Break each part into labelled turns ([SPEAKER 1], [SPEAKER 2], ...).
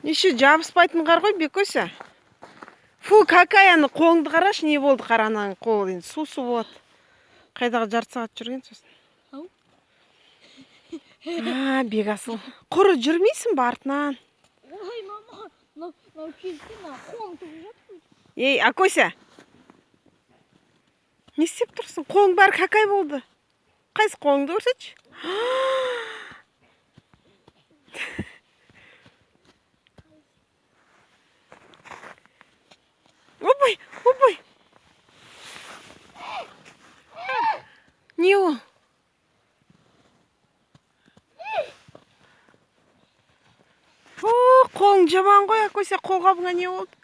[SPEAKER 1] Неше жабыспайтын қар ғой, Бекося. Фу, какая, ана қолыңды қарашы, не болды, қара, ананың қолы енді су су болады. Қайдағы жарты сағат жүрген сосын.
[SPEAKER 2] Ау.
[SPEAKER 1] А, Бекасыл. Құры жүрмейсің ба артынан?
[SPEAKER 2] Ой, мама, мынау келсе, мына қолым тығып жатыр.
[SPEAKER 1] Ей, Акося. Не істеп тұрсың? Қолың бәрі какай болды. Қайсы қолыңды көрсетші. Опай, опай. Не ол? Фу, қолың жаман ғой, Акося, қолғабыңа не болды?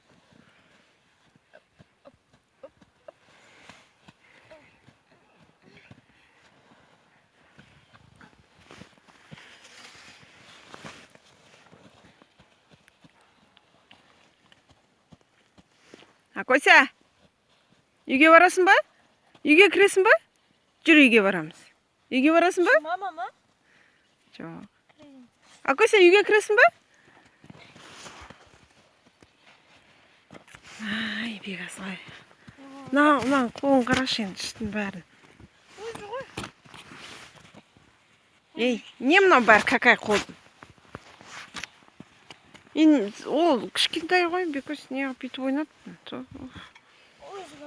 [SPEAKER 1] Акося, үйге барасың ба? Үйге кіресің ба? Жүр, үйге барамыз. Үйге барасың ба?
[SPEAKER 2] Мама ма?
[SPEAKER 1] Жоқ. Акося, үйге кіресің ба? Ай, Бекасыл, ай. Мына қолын қарашы енді, үстін бәрін.
[SPEAKER 2] Өзі ғой.
[SPEAKER 1] Ей, не мынау бәрі какай қолдың? Енді ол кішкентай ғой, Бекос, неғып бүйтіп ойнады?
[SPEAKER 2] Өзі.